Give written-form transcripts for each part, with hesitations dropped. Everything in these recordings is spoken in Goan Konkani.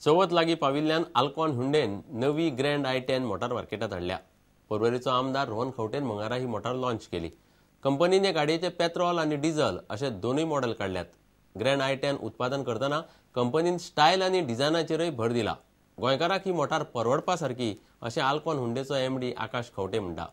चवथ लागीं पाविल्ल्यान आल्कॉन हुंडेन नवी ग्रँड i10 मोटार मार्केटांत हाडल्या. पर्वरीचो आमदार रोहन खंवटेन मंगळारा ही मोटार लॉन्च केली. कंपनीन हे गाडयेचे पेट्रोल आनी डिझल अशे दोनूय मॉडेल काडल्यात. ग्रँड i10 उत्पादन करतना कंपनीन स्टायल आनी डिझायनाचेरय भर दिला. गोंयकाराक ही मोटार परवडपा सारकी अशें आल्कॉन हुंडेचो एमडी आकाश खंवटे म्हणटा.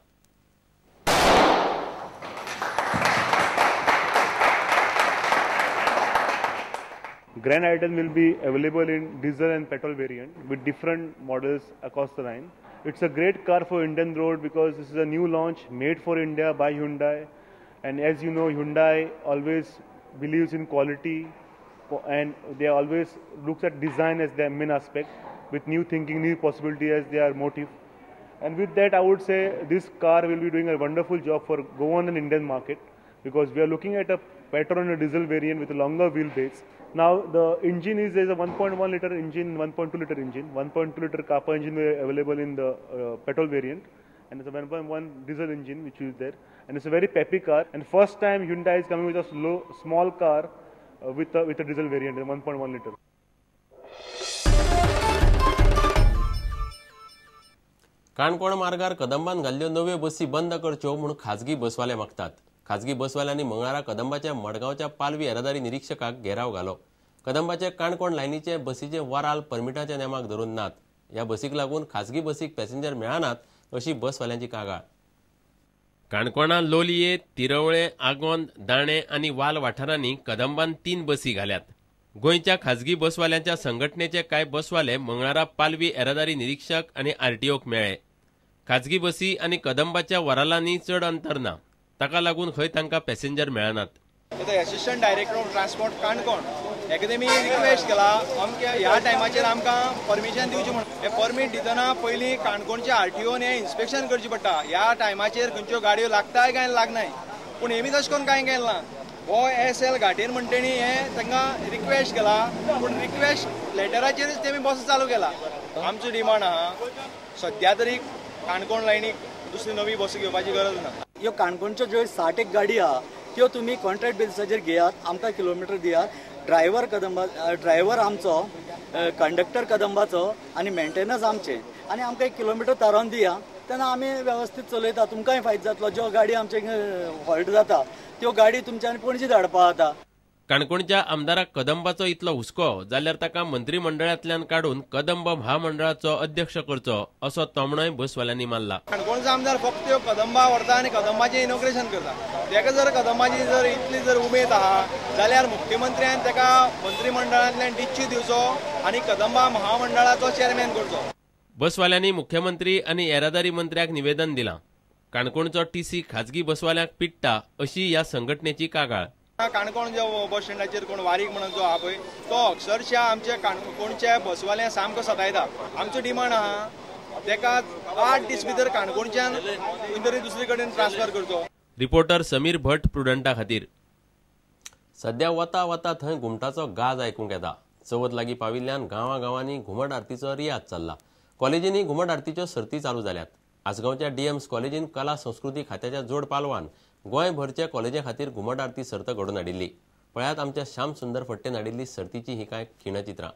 Grand i10 will be available in diesel and petrol variant with different models across the line. It's a great car for Indian road because this is a new launch made for India by Hyundai, and as you know, Hyundai always believes in quality and they always looks at design as their main aspect, with new thinking, new possibility as their motive. And with that, I would say this car will be doing a wonderful job for Goan and Indian market, because we are looking at a petrol and a diesel variant with a longer wheelbase. Now the engine is, there's a 1.1 liter engine, 1.2 liter engine. 1.2 liter Kappa engine available in the petrol variant, and it's a 1.1 diesel engine which is there. And it's a very peppy car. And first time Hyundai is coming with a slow, small car with a diesel variant, 1.1 liter. Canacona मार्गार कदंबान घाल्ल्यो नव्यो बसी बंद करच्यो म्हूण खाजगी बसवाले मागतात. खाजगी बसवाल्यांनी मंगळारा कदंबाच्या मडगांवच्या पालवी येरादारी निरीक्षकाक घेराव घालो. कदंबाचे काणकोण लायनीचे बसीचे वराल परमिटाच्या नेमाक धरून नात. ह्या बसीक लागून खाजगी बसीक पॅसेंजर मेळनात अशी बसवाल्यांची कागाळ. काणकोणा लोलये, तिरवळे, आगोंद, दाणे आनी वाल वाठारांनी कदंबान 3 बसी घाल्यात. गोंयच्या खाजगी बसवाल्यांच्या संघटनेचे कांय बसवाले मंगळारा पालवी येरादारी निरीक्षक आनी आरटीओक मेळ्ळे. खाजगी बसी आनी कदंबाच्या वरालांनी चड अंतर ना, ताका लागून खंय तांकां पॅसेंजर मेळनात. Assistant director of transport Canacona हेका तेमी रिक्वेस्ट केला अमक्या ह्या टायमाचेर आमकां परमिशन दिवचें म्हूण. हे परमीट दितना पयलीं काणकोणच्या आरटीओन हें इन्स्पेक्शन करचें पडटा, ह्या टायमाचेर खंयच्यो गाडयो लागताय काय लागनाय. पूण हेमी तशें करून कांय केलें ना. हो एस एल घाटेर म्हण तेणी हें तांकां रिक्वेस्ट केला, पूण रिक्वेस्ट लेटराचेरच तेमी बस चालू केला. आमचो डिमांड आहा सद्या तरी काणकोण लायनीक दुसरी नवी बस घेवपाची गरज ना. ह्यो काणकोणच्यो ज्यो 60 एक गाडी आहा त्यो तुमी कॉन्ट्रॅक्ट बेसिसाचेर घेयात, आमकां किलोमिटर दियात. ड्रायव्हर कदंबा, ड्रायव्हर आमचो, कंडक्टर कदंबाचो आनी मेंटेनन्स आमचें, आनी आमकां एक किलोमिटर थारावन दिया, तेन्ना आमी वेवस्थीत चलयता, तुमकांय फायदो जातलो. ज्यो गाडी आमचे हॉल्ट जाता त्यो गाडी तुमच्यान पणजी धाडपा जाता. काणकोणच्या आमदाराक कदंबाचो इतलो हुस्को जाल्यार ताका मंत्रीमंडळांतल्यान काडून कदंब म्हामंडळाचो अध्यक्ष करचो असो तोमणोय बसवाल्यांनी मारला. काणकोणचो आमदार फक्त त्यो कदंबा व्हरता आनी कदंबाचें इनॉग्रेशन करता. ताका जर कदंबाची जर इतली जर उमेद आहा जाल्यार मुख्यमंत्र्यान ताका मंत्रीमंडळांतल्यान डिच्ची दिवचो आनी कदंबा महामंडळाचो चेअरमॅन करचो. बसवाल्यांनी मुख्यमंत्री आनी येरादारी मंत्र्याक निवेदन दिलां. काणकोणचो टीसी खाजगी बसवाल्यांक पिडटा अशी ह्या संघटनेची कागाळ. काणकोण जो बस स्टँडाचेर कोण वारीक म्हणून जो आहा पळय तो अक्षरशः आमच्या काणकोणच्या बसवाल्यांक सामको सतायता. आमचो डिमांड आहा तेका 8 दीस भितर काणकोणच्यान खंय तरी दुसरे कडेन ट्रान्सफर करचो. रिपोर्टर समीर भट, प्रुडंटा खातीर. सध्या वता वता थंय घुमटाचो गाज आयकूंक येता. चवथ लागीं पाविल्ल्यान गांवागांवांनी घुमट आरतीचो रियाज चल्ला. कॉलेजींनी घुमट आरतीच्यो सर्ती चालू जाल्यात. आसगांवच्या डीएम्स कॉलेजीन कला संस्कृती खात्याच्या जोड पालवान गोंयभरच्या कॉलेजे खातीर घुमट आरती सर्त घडोवन हाडिल्ली. पळयात आमच्या श्याम सुंदर फट्टेन हाडिल्ली सर्तीची ही कांय खिणचित्रां.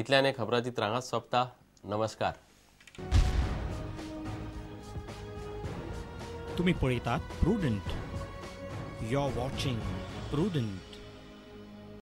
इतल्यान हें खबराचित्र हांगाच सोंपता. नमस्कार. तुम्ही पळयतात Prudent. You are watching Prudent.